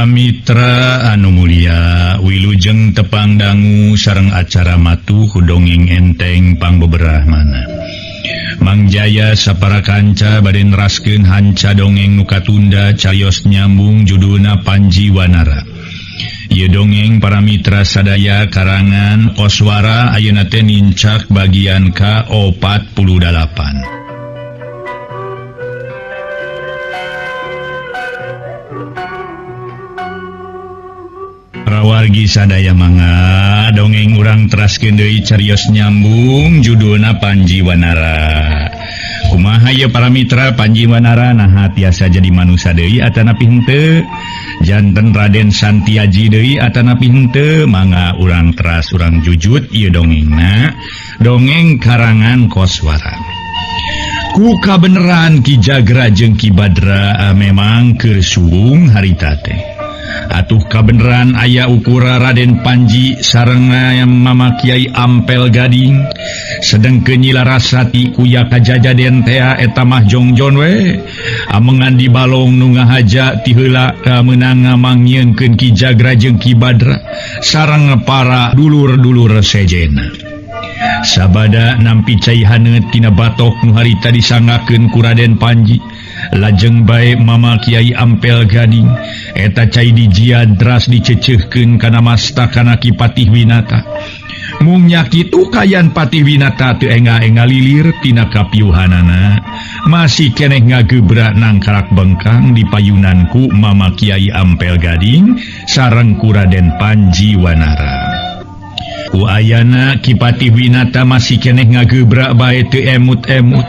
Mitra anu mulia wilujeng tepang dangu sareng acara matuh dongeng enteng pangbeberahmana. Mang Jaya sapara kanca bade neraskeun hanca dongeng nu katunda carios nyambung judulna Panji Wanara. Ieu dongeng para mitra sadaya karangan Koswara ayeuna teh nincak bagian ka-48. Wargi sadaya mangga dongeng urang teraskeun deui carios nyambung judulna Panji Wanara. Kumaha ieu para mitra Panji Wanara naha tiasa jadi manusa deui atanapi henteu? Janten Raden Santiaji deui atanapi henteu? Mangga urang teras urang jujut ieu dongengna. Dongeng karangan Koswara. Ku kabeneran Ki Jagra jeung Ki Badra memang keur suung harita teh. Atuh kabeneran aya ukura Raden Panji sareng Mama Kiai Ampel Gading sedengkeun Nyi Larasati kuya kajajaden tea eta mah jongjon we amengan di balong nu ngahaja ti heula kamenang mangieunkeun Ki Jagra jeung Ki Badra sareng para dulur-dulur sejena. Sabada nampi cai haneut tina batok nu harita disangakeun ku Raden Panji lajeng bae Mama Kiai Ampel Gading eta cai dijian teras dicecehkeun kana masta kana Ki Patih Winata. Mung nya kitu kayan Patih Winata teu enga-enga lilir tina kapiuhanana masih keneh ngagebrak nangkarak bengkang di payunan ku Mama Kiai Ampel Gading sareng ku Raden Panji Wanara. Ku ayana Ki Patih Winata masih keneh ngagebrak bae teu emut-emut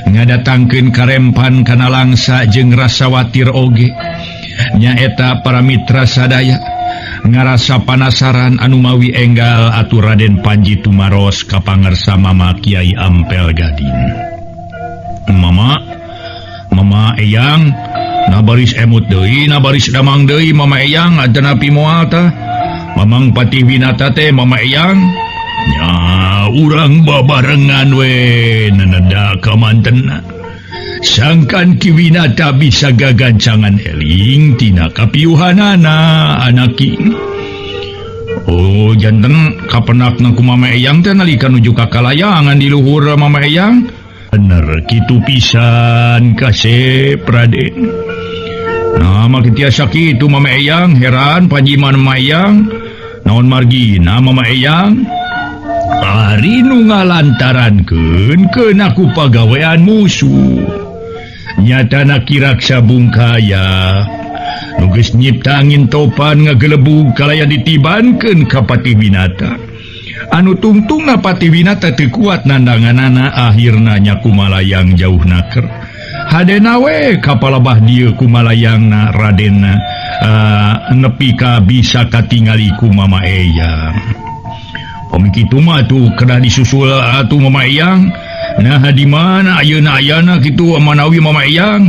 ngadatangkeun karempan kana langsa jeung rasa watir oge. Nyaeta para mitra sadaya ngarasa panasaran anu mawi enggal atuh Raden Panji tumaros ka pangarsa Mama Kiai Ampel Gading. Mama, Mama Eyang, na baris emut deui, na baris damang deui Mama Eyang atanapi moal tah? Mamang Patih Winata teh Mama Eyang. Nya urang babarengan we neneda kamantenna. Sangkan Ki Winata bisa gagancangan eling tina kapiuhanana anaki. Oh janten kapenakna ku Mama Eyang teh nalika nuju ka kalayangan di luhur Mama Eyang. Bener kitu pisan kasep Raden. Nah mah tiasa kitu Mama Eyang heran panjiman Mama Eyang. Naon margina Mama Eyang? Ari nu ngalantarankeun keuna ku pagawean musuh. Nyatana Ki Raksa Bungkaya nu geus nyipta angin topan ngagelebug kalayan ditibankeun ka Patih Winata. Anu tungtungna Patih Winata teu kuat nandanganana akhirna nya kumalayang jauh naker. Hadena we kapalabah dieu kumalayangna Radenna nepi ka bisa katingali ku Mama Eyang. Pami kitu mah atuh kedah disusul atuh Mama Eyang. Nah di mana ayeuna ayana kitu manawi Mama Eyang?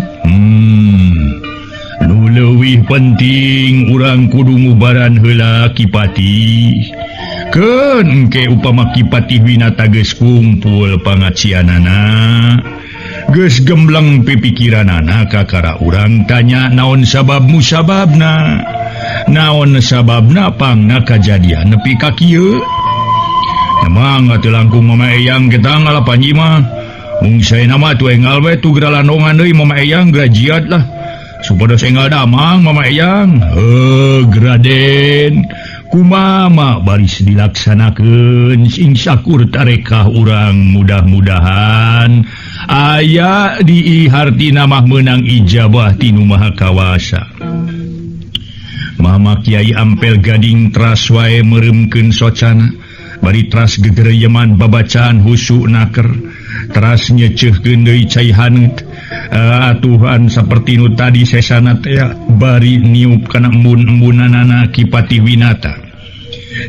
Nu leuwih penting urang kudu ngubaran heula Ki Patih. Keun engke upama Ki Patih Winata geus kumpul pangacianana, geus gembleng pipikiranana kakara urang tanya naon sabab musababna. Naon sababna pangna kajadian nepi ka kieu? Emang atuh langkung Mama Eyang kita ngalah Panji mah. Mung saena mah atuh enggal we tuh geralandongan deui Mama Eyang grajiat lah. Supados enggal damang Mama Eyang. Heuh Raden, kumama baris dilaksanakeun sing sakur tarekah urang mudah-mudahan aya di hartina mah meunang ijabah ti Nu Maha Kawasa. Mama Kiai Ampel Gading teras wae meureumkeun socana. Bari teras gegereyeman babacaan husu naker teras nyecehkeun deui cai haneut atuhan saperti nu tadi sesana teh bari niup kana embun-embunanana Ki Patih Winata.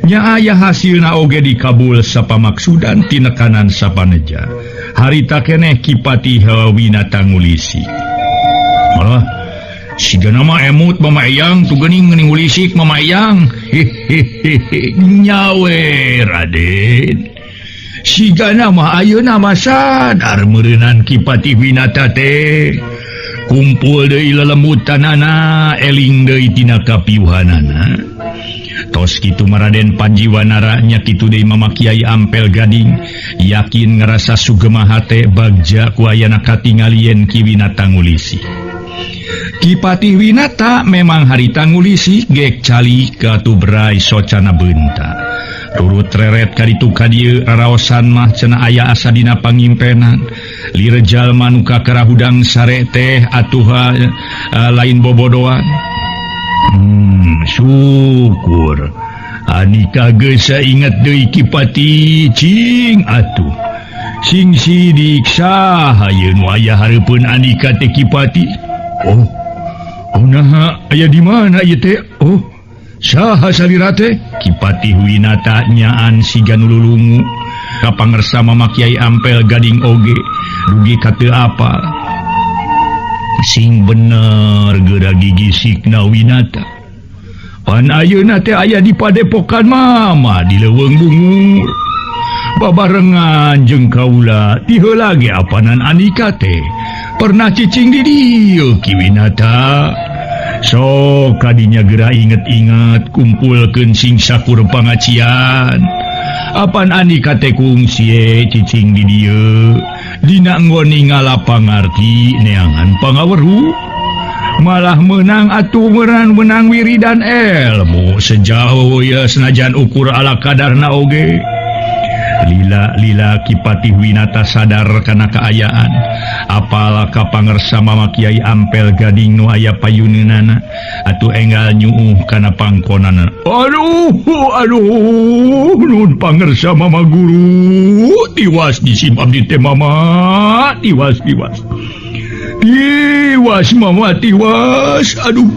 Nya aya hasilna oge dikabul sapamaksudan tinekanan sapaneja. Harita keneh Ki Patih Winata ngulisi. Malah sigana mah emut Mama Eyang tuh geuning geuning ngulisik Mama Eyang. Hehehe nyawe Raden. Sigana mah ayeuna mah sadar meureunan Ki Patih Winata teh. Kumpul deui lelemutanana eling deui tina kapiuhanana. Tos kitu Maraden Panji Wanara nya kitu deui Mama Kiai Ampel Gading yakin ngerasa sugema hate bagja ku ayana katingalien Ki Winata ngulisi. Ki Patih Winata memang harita ngulisi gek cali ka tubrai socana beunta. Turut reret kaditu ka dieu raraosan mah cenah aya asa dina pangimpenan. Lir jalma nu kakara hudang sare teh atuh lain bobodoan. Syukur Andika geus inget deui Ki Patih cing atuh. Sing sidik saha yeun nu aya hareupeun Andika teh Ki Patih. Oh, oh naha aya di mana ieu teh? Oh, saha salira teh? Ki Patih Winata nyaan siga nu lulungu. Kapangersa Mama Kiai Ampel Gading oge dugi ka teu apal. Sing bener geura gigisikna Winata. Pan ayeuna teh aya di padepokan Mama di leuweung bungur. Babarengan jeung kaula ti heula ge apanan Andika teh pernah cicing di dieu Ki Winata. Sok kadinya geura inget-inget kumpulkeun sing sakur pangacian. Apan Andika teh kungsi cicing di dieu dina nggon ningala pangarti neangan pangaweruh. Malah menang atuh menang wiridan ilmu sejauh ya senajan ukur ala kadarna oge. Lila-lila Ki Patih Winata sadar kana kaayaan. Apal kapangersa Mama Kiai Ampel Gading nu aya payuneunana atuh enggal nyuuh kana pangkonana. Aduh, aduh, nun pangersa Mama Guru, tiwas disim abdi teh Mama, tiwas tiwas. Tiwas Mama tiwas, aduh.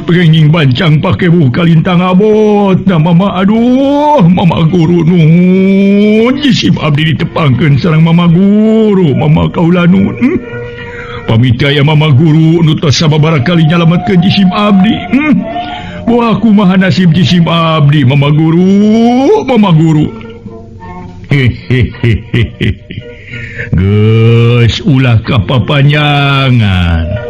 Penging bancang pake buh kalintang abot nah Mama, aduh Mama Guru nun jisim abdi ditepangkeun sareng Mama Guru, Mama kaula nun. Pamit aya Mama Guru nu tos sababaraha kali nyalametkeun jisim abdi. Wah kumaha nasib jisim abdi Mama Guru, Mama Guru. Hehehehe. Geus ulah kapapanjangan.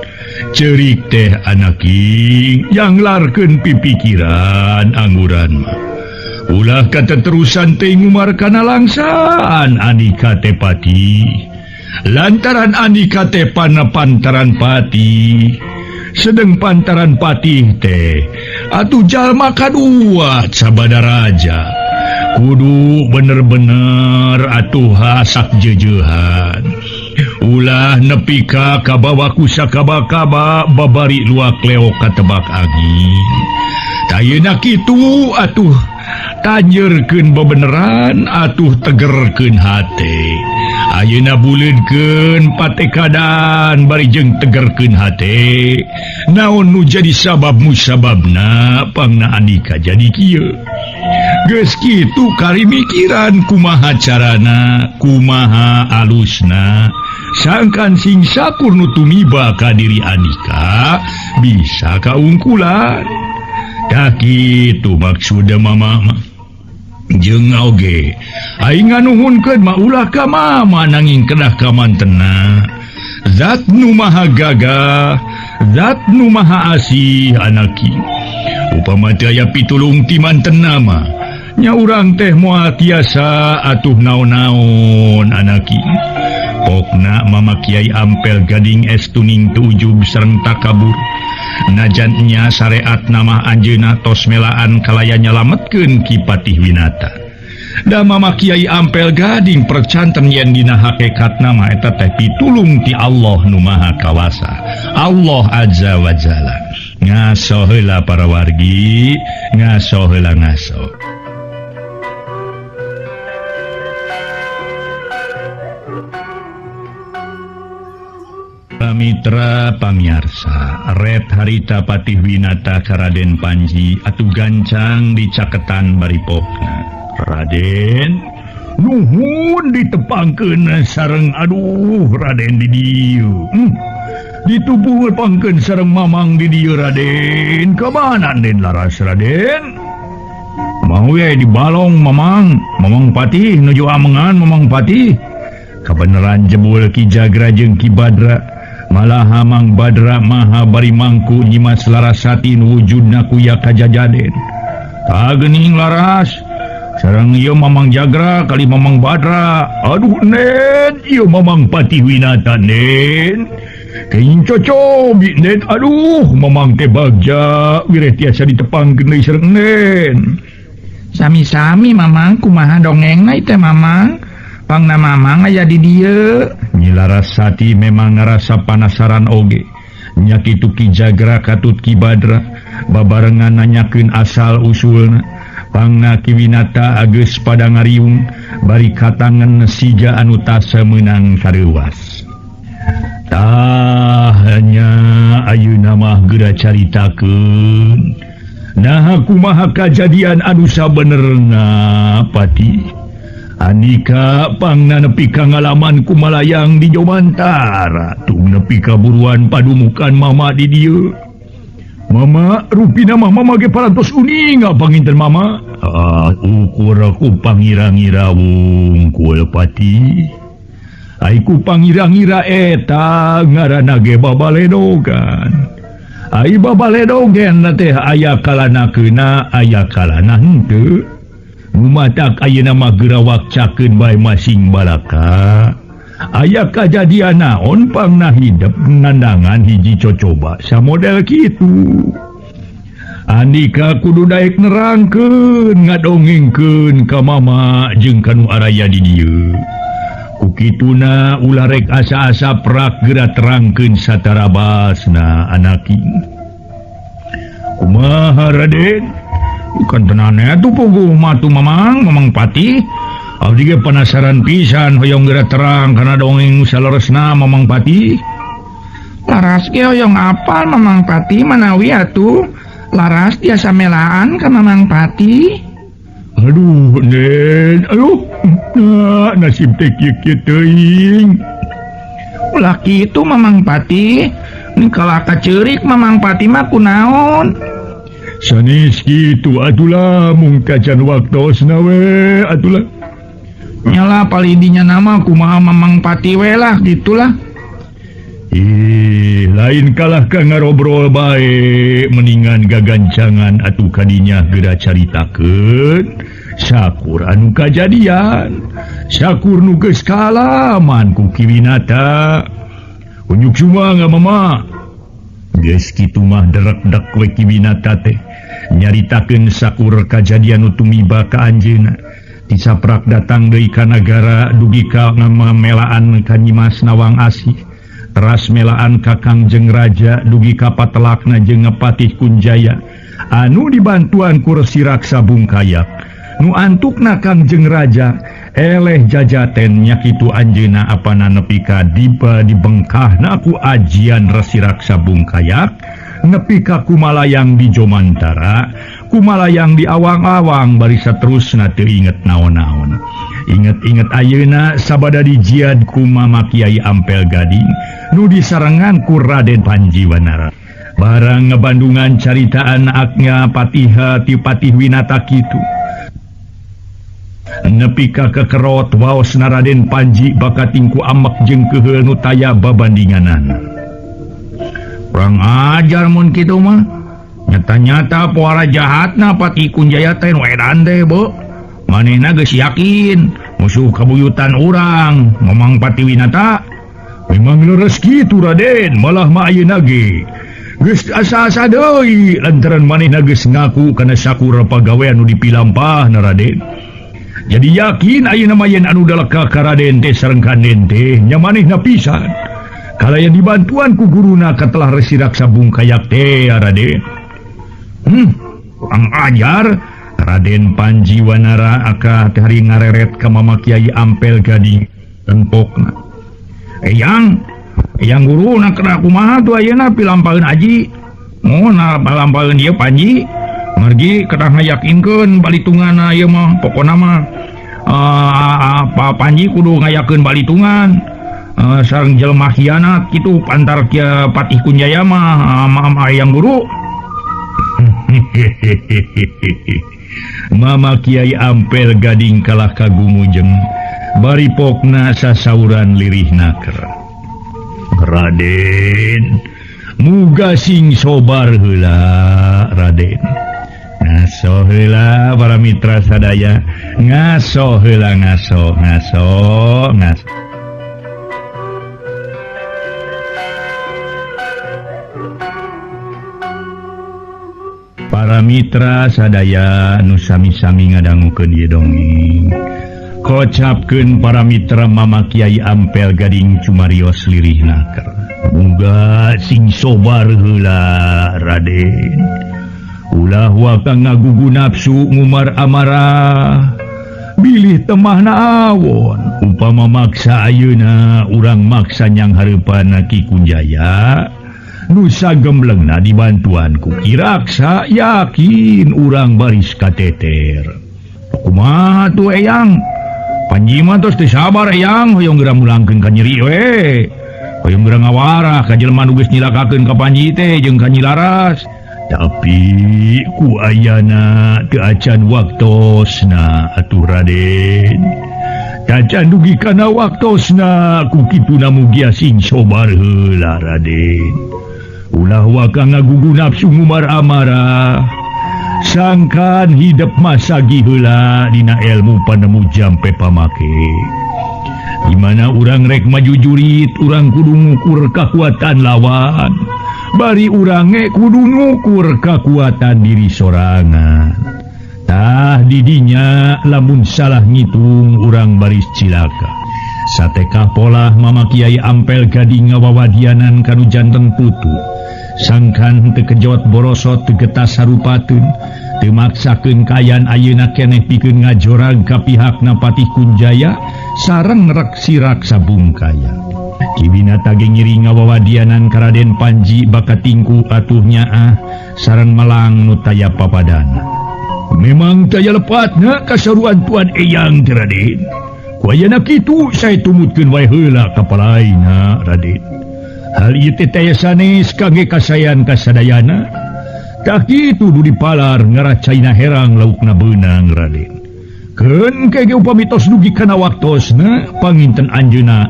Cerik teh anaking yang larkeun pipikiran angguran mah. Ulah kateterusan teh ngumar kana langsaan Andika teh pati. Lantaran Andika teh panapantaran pati. Sedeng pantaran patih teh atuh jalma kadua sabada raja. Kudu bener-bener atuh hasak jeujehan. Ulah nepi ka kabawa ku sakaba-kaba babari luak leok katebak angin. Tayeuna kitu atuh tanyeurkeun bebeneran atuh tegerkeun hate. Ayeuna buleudkeun patekadan bari jeung tegerkeun hate. Naon nu jadi sabab musababna pangna Andika jadi kieu. Geus kitu kari mikiran kumaha carana, kumaha alusna. Sangkan sing sakur nu tumiba ka diri Andika bisa kaungkulan. Tah kitu maksudna Mama mah. Jeung oge aing nganuhunkeun mah ulah ka Mama nanging kedah ka mantena. Zat nu maha gagah, zat nu maha asih anaki. Upama teu aya pitulung ti mantena mah nya urang teh moal tiasa atuh naon-naon anaki. Pokna Mama Kiai Ampel Gading estuning teu ujub sareng takabur. Najan nya syariat nama anjeunna tos melaan kalaya nyalametkeun Ki Patih Winata. Da Mama Kiai Ampel Gading percanten yen dina hakikat nama eta teh pitulung ti Allah nu Maha Kawasa. Allah Azza wa Jalla. Ngaso heula para wargi, ngaso heula ngaso. Mitra pamiarsa, ret harita Patih Winata ka Raden Panji atuh gancang dicaketan bari pokna. Raden, nuhun ditepangkeun sareng aduh Raden di dieu. Ditubuh pangkeun sareng Mamang di dieu Raden. Ka mana Den laras Raden? Mau we di balong Mamang, Mamang Patih nuju amengan Mamang Patih. Kabeneran jebul Ki Jagra jeung Ki Badra. Malaha Mang Badra maha bari mangku Nyimas Larasati nu wujudna kuya kajajaden. Tah geuning Laras, sareng ieu Mamang Jagra kali Mamang Badra. Aduh Nen, ieu Mamang Patih Winata Nen. Kenging cocobi Nen, aduh Mamang teh bagja wireh tiasa ditepangkeun deui sareng Nen. Sami-sami Mamang, kumaha dongengna teh Mamang? Pangna Mamang aya di dieu. Nyi Larasati memang ngarasa panasaran oge. Nya kitu Ki Jagra katut Ki Badra babarengan nanyakeun asal usulna. Pangna Ki Winata ageus pada ngariung bari katangen siga anu tasa meunang kareuwas. Tah nya ayeuna mah geura caritakeun. Naha kumaha kajadian anu sabenerna Pati? Andika pangna nepi ka ngalaman kumalayang di Jomantara tung nepi ka buruan padumukan mama di dieu. Mama rupina mah mama ge parantos uninga panginten mama. Ah, ukur ku pangira-ngira wungkul Pati. Ai ku pangira-ngira eta ngaranna ge babaledogan. Ai babaledogan teh aya kalana keuna aya kalana henteu. Matak ayeuna mah geura wakcakeun bae masing balaka. Aya kajadian naon pangna hidep nandangan hiji cocoba samodel kitu. Andika kudu daek nerangkeun ngadongengkeun ka mama jeung ka nu araya di dieu. Ku kituna ulah rek asa-asa prak geura terangkeun satarabasna anaki. Kumaha Raden? Bukan tenane atuh puguh mah tuh Mamang, Mamang Patih. Abdi ge penasaran pisan hoyong geura terang kana dongeng saleresna Mamang Patih. Laras ge hoyong apal Mamang Patih manawi atuh. Laras tiasa melaan ka Mamang Patih. Aduh, Nen, aduh, nah, nasib teh kieu-kieu teuing. Ulah kitu Mamang Patih. Ni kalah kaceurik Mamang Patih mah kunaon? Sanes kitu atulah mung kacan waktosna we atulah. Nyala palidinya nama kumaha Mamang Patih we lah gitulah. Ih, lain kalah ka ngarobrol bae mendingan gagancangan atuh kadinya geura caritakeun. Sakur anu kajadian, sakur nu geus kalaman ku Ki Winata. Unjuk sumangga mama. Geus kitu mah derek-dek we Ki Winata teh nyaritakeun sakur kajadian nu tumiba ka anjeunna. Tisaprak datang deui ka nagara dugi ka ngamelaan ka Nyimas Nawang Asih. Teras melaan ka Kangjeng Raja dugi ka patelakna jeung Patih Kunjaya anu dibantuan ku Resi Raksa Bungkayak. Nu antukna Kangjeng Raja eleh jajaten nya kitu anjeunna apana nepi ka diba dibengkahna ku ajian Resi Raksa Bungkayak nepi ka kumalayang di Jomantara, kumalayang di awang-awang bari saterusna teu inget naon-naon. Inget-inget ayeuna sabada dijiad ku Mama Kiai Ampel Gading nu disarengan ku Raden Panji Wanara. Barang ngebandungan caritaan aknya Patiha ti Patih Winata kitu. Nepi ka kekerot waos Raden Panji bakating ku amek jeung keuheul nu taya babandinganana. Kurang ajar mun kitu mah. Nyata-nyata puara jahatna Patih Kunjaya teh nu edan teh, Bu. Manehna geus yakin musuh kabuyutan urang, Mamang Patih Winata. Memang leres kitu Raden, malah mah ayeuna ge. Geus asa-asa deui lantaran manehna geus ngaku kana sakur pagawean nu dipilampahna Raden. Jadi yakin ayeuna mah yen anu daleka ka Raden teh sareng kanden teh nya manehna pisan. Kalayan dibantuan ku guruna katelah Resi Raksa Bungkayak teh Raden. Kurang ajar. Raden Panji Wanara akah teh hari ngareret ka Mama Kiai Ampel Gading tempokna. Eyang, eyang guru nak kena kumaha tuh ayeuna pilampaeun aji. Oh, na pilampaeun ieu Panji. Margi kedah ngayakinkeun balitunganna ieu mah pokona mah Panji kudu ngayakeun balitungan. Sareng jelema khianat kitu pantar Kia Patih Kunjaya mah mama eyang guru. Mama Kiai Ampel Gading kalah kagumujeng bari pokna sasauran lirih naker. Raden muga sing sobar heula Raden. Ngaso heula para mitra sadaya, ngaso heula ngaso ngaso ngaso. Para mitra sadaya nu sami-sami ngadangukeun ieu dongeng. Kocapkeun para mitra Mama Kiai Ampel Gading cumarios lirih naker. Muga sing sobar heula Raden. Ulah waka ngagugu nafsu ngumar amarah. Bilih temahna awon. Upama maksa ayeuna urang maksa nyang hareupanna Ki Kunjaya. Nusa gemblengna dibantuan ku Ki Raksa yakin urang baris kateter. Kumaha tuh Eyang? Panji mah tos teu sabar Eyang hoyong geura mulangkeun ka nyeri we. Hoyong geura ngawarah ka jelema nu geus nyilakakeun ka Panji teh jeung ka Nyi Laras. Tapi ku ayana teu acan waktosna atuh Raden. Tacan dugi kana waktosna ku kituna mugia sing sobar heula Raden. Ulah waka ngagugu nafsu ngumar amarah. Sangkan hidup masagi heula dina ilmu panemu jampe pamake. Di mana urang rek maju jurit, urang kudu ngukur kakuatan lawan. Bari urang ge kudu ngukur kakuatan diri sorangan. Tah didinya lamun salah ngitung urang baris cilaka. Satekah polah Mama Kiai Ampel Gading ngawawadianan kanu janten putu. Sangkan teu kejot borosot teu getas sarupateun, teu maksakeun kaayaan ayeuna keneh pikeun ngajorag ka pihakna Patih Kunjaya sareng Reksi Raksa Bungkaya. Ki Winata ge ngiring ngawawadianan ka Raden Panji bakatingku atuh nyaah sareng melang nu taya papadana. Memang taya lepatna kasaruan Tuan Eyang teh Raden. Ku ayana kitu sae tumutkeun wae heula ka palaina Raden. Hal ieu teh taya sanes kangge kasayan kasadayana. Tah kitu nu dipalar ngaracaina herang laukna beunang Raden. Keun ke ge upami tos dugi kana waktosna panginten anjeunna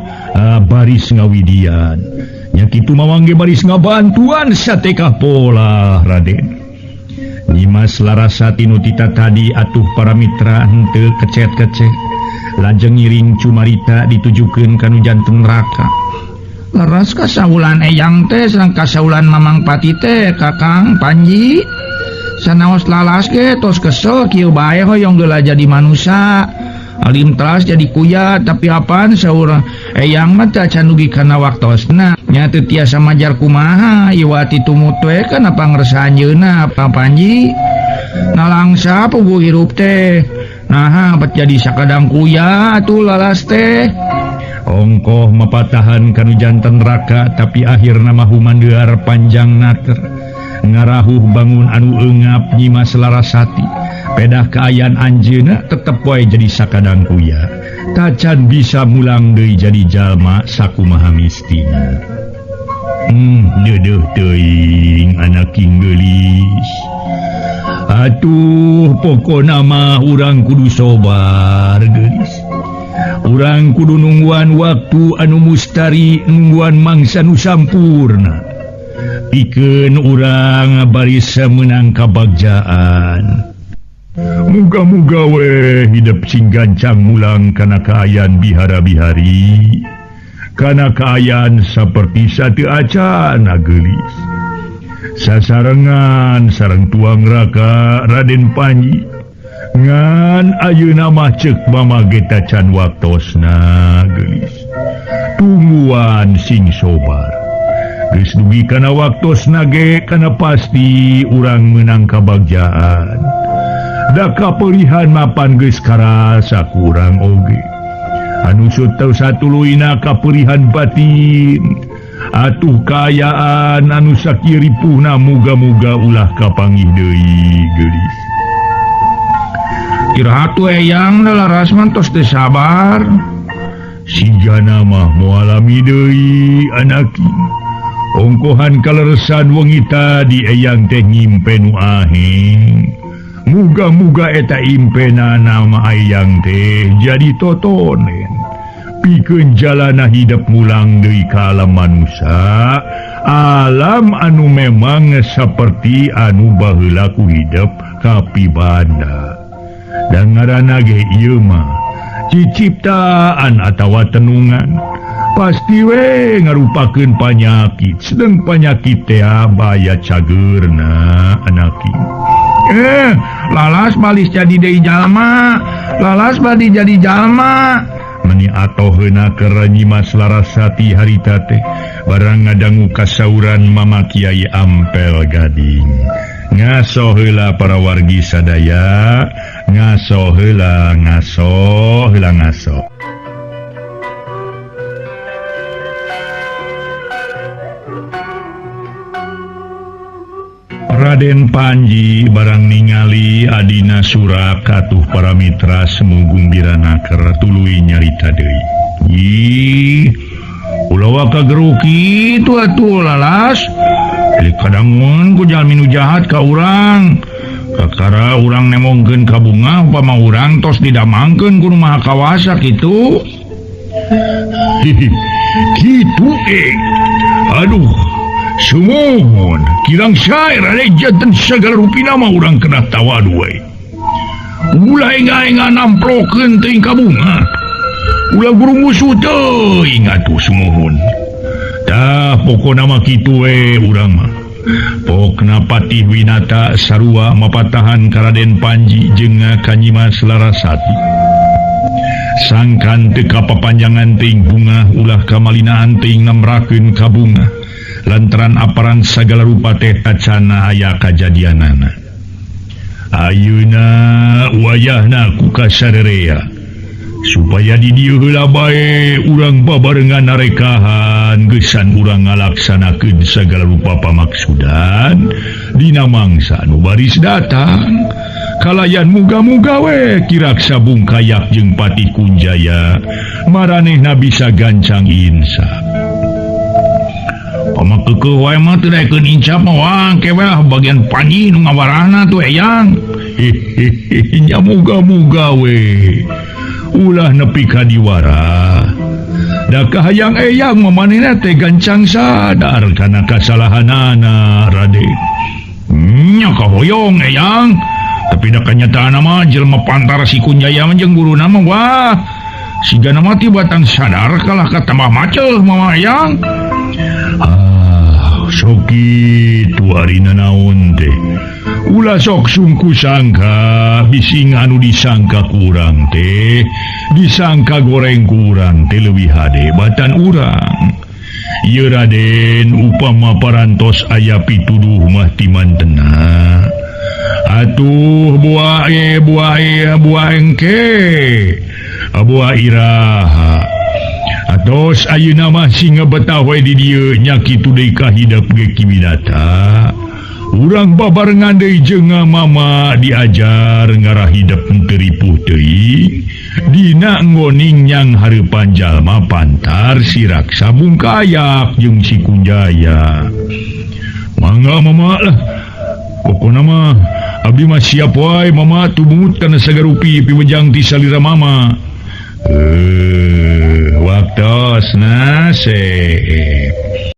baris ngawidian. Nya kitu mawang ge baris ngabantuan satekah pola Raden. Nyimas Larasati nu tita tadi atuh para mitra henteu kecet-kecet. Lajeng ngiring cumarita ditujukeun ka nu janten raka. Leres kasaulan Eyang teh sareng kasaulan Mamang Pati teh Kakang Panji. Sanaos lalas ge tos kesel kieu bae hoyong geula jadi manusa. Alim telas jadi kuya tapi apaan saur Eyang mah teh acan dugi kana waktosna. Nya teu tiasa majar kumaha iwati tumut we kana pangresa anjeunna Pak Panji. Nalangsa puguh hirup teh. Naha bet jadi sakadang kuya atuh lalas teh. Ongkoh mapatahan kanu janten raka tapi akhirna mah humandear panjang naker. Ngarahuh bangun anu eungap Nyimas Larasati. Pedah kaayaan anjeunna tetep wae jadi sakadang kuya. Tacan bisa mulang deui jadi jalma sakumaha mistina. Deudeuh teuing anak king geulis. Atuh pokona mah urang kudu sobar geulis. Urang kudu nungguan waktu anu mustari, nungguan mangsa nu sampurna. Pikeun urang baris meunang kabagjaan. Muga-muga we hidup sing gancang mulang kana kaayaan bihara-bihari. Kana kaayaan saperti sateu acana geulis. Sasarengan sareng tuang raka Raden Panji. Ngan ayeuna mah ceuk mama ge tacan waktosna geulis. Tungguan sing sobar. Geus dugi kana waktosna ge kana pasti urang meunang kabagjaan. Da kapeulihan mapan geus karasa ku urang oge. Anu satuluyna kapeulihan batin. Atuh kaayaan anu sakieu ripuhna muga-muga ulah kapanggih deui geulis. Iraha Eyang da laras mah tos teu sabar. Sigana mah moal lami deui anaki. Ongkohan kaleresan wengi tadi Eyang teh nyimpe nu aheng. Muga-muga eta impena nama Eyang teh jadi totonen. Pikeun jalana hidup mulang deui ka alam manusia, alam anu memang seperti anu baheula ku hidup kapibanda. Dan ngaranna ge ieu mah ciciptaan atawa tenungan. Pasti we ngarupakeun panyakit, sedeng panyakit teh baya cageurna anaki. Lalas balis jadi deui jalma, lalas bali jadi jalma. Meni atoheuna keur Nyimas Larasati harita teh barang ngadangu kasauran Mama Kiai Ampel Gading. Ngaso heula para wargi sadaya, ngaso heula, ngaso heula, ngaso. Raden Panji barang ningali adina surak katuh para mitra semu gumbirana keur tuluy nyarita deui. Ih, ulah kageru kitu atuh lalas. Jadi kadangun ku jalmi nu jahat ka urang. Kakara urang nemongkeun ka bunga upama urang tos didamangkeun ku nu Maha Kawasa kitu. Kitu Aduh. Sumuhun kirang syair ada jantan segala rupina mah urang kena tawadu we. Ulah enga-enga namplokeun teuing ka bunga. Ulah guru musuh teuing atuh sumuhun. Tah pokona mah kitu we urang mah. Pokna Patih Winata sarua mapatahan ka Raden Panji jeung ka Nyimas Larasati. Sangkan teu kapapanjangan teuing bunga ulah kamalinaan teuing namrakeun ka bunga. Lantaran aparan segala rupa teh tacana aya kajadianana. Ayeuna wayahna ku kasarerea supaya di dieu heula bae urang babarengan narekahan geusan urang ngalaksanakeun segala rupa pamaksudan dina mangsa anu baris datang. Kalayan muga-muga we kiraksa bungkayak jeung Patih Kunjaya maranehna bisa gancang insaf. Pamakeukeun wae mah teu daekeun incap mah wah ke we bagian Panji nu ngawarahna tuh eyang. Hehehe nya muga-muga we ulah nepi ka diwara. Da kahayang eyang mah manehna teh gancang sadar kana kasalahanana Raden. Nya kahoyong eyang, tapi da kanyataanna mah jelema pantar si Kunjaya mah jeung guruna mah wah sigana mah tibatan sadar kalah katambah maceuh mah eyang. Ah, sok kitu arina naon teh. Ulah sok sungku sangka bising anu disangka kurang teh, disangka goreng kurang teh leuwih hade batan urang. Ieu Raden upama parantos aya pituduh mah timantena. Atuh buah buah buah engke. Buah iraha. Atos ayeuna mah singa betah we di dieu nya kitu deui kahidep ge Ki Winata. Urang babarengan deui jeung mama diajar ngarah hidep teu ripuh teuing. Dina nggoning nyang hareupan jalma pantar si Raksa Bungkayak jeung si Kunjaya. Mangga mama lah. Pokona mah abdi mah siap wae mama tumut kana sagarupi piwejang ti salira mama. Waktosna sep.